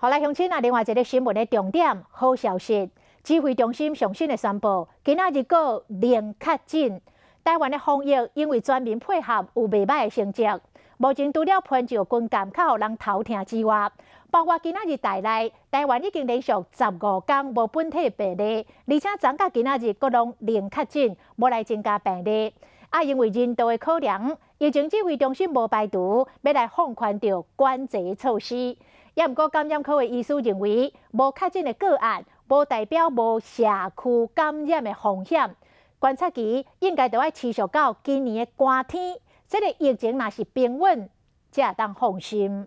好來，鄉親啊，另外一个新聞的重點，好消息，指揮中心上新的宣布，今仔日閣零確診。台灣的防疫因為全民配合有袂䆀的成績。目前除了潘石軍艦較予人頭疼之外，包括今仔日台內，台灣已經連續15天無本土病例，而且昨佮今仔日閣攏零確診，無來增加病例。啊，因為人道的考量，疫情指揮中心無排除欲來放寬著管制措施。也毋過感染科的醫師認為，無確診的個案，無代表無社區感染的風險。觀察期應該著愛持續到今年的寒天，這个疫情若是平穩，才會當放心。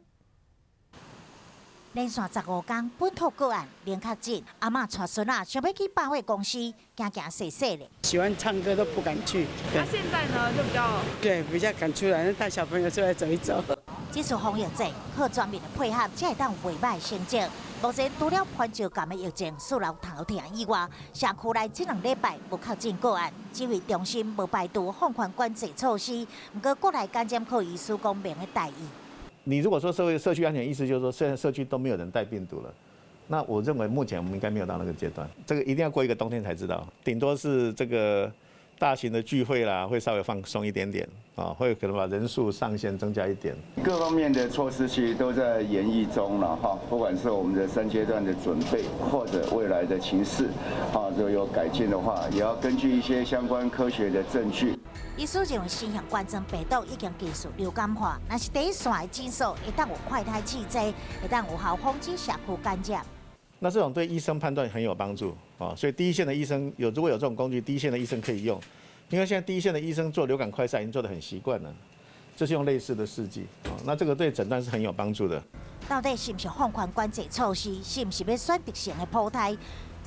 連續15天本土個案零確診，阿嬤帶孫仔想欲去百貨公司行行踅踅咧。喜歡唱歌都不敢去。那現在呢就比較對，比較敢出來，帶小朋友出來走一走。這次防疫戰靠全民的配合，才會當袂䆀成績。目前除了潘石崁的疫情使人頭疼以外，社區內這兩禮拜無確診個案，指揮中心無排除放寬管制措施。毋過國內感染科醫師講免予大意。你如果說社會社區安全，意思就是說現在社區都沒有人帶病毒了，那我認為目前我們應該沒有到那個階段，這個一定要過一個冬天才知道，頂多是這個大型的聚會啦，會稍微放鬆一點點，啊，會可能把人數上限增加一點。各方面的措施其實都在研議中了哈，不管是我們的三階段的準備，或者未來的情勢，啊，如果有改進的話，也要根據一些相關科學的證據。醫師認為，新型冠狀病毒已經繼續流感化，若是佇一線的診所會當有快篩試劑，會當有效防止社區感染。那這種對醫生判斷很有幫助啊，所以第一線的醫生有如果有這種工具，第一線的醫生可以用，因為現在第一線的醫生做流感快篩已經做得很習慣了，就是用類似的試劑啊，那這個對診斷是很有幫助的。到底是毋是放寬管制措施，是毋是欲選擇性的普篩？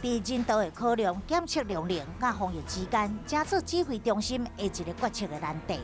佇人道的考量、檢測量能佮防疫之間，成做指揮中心下一个決策的難題。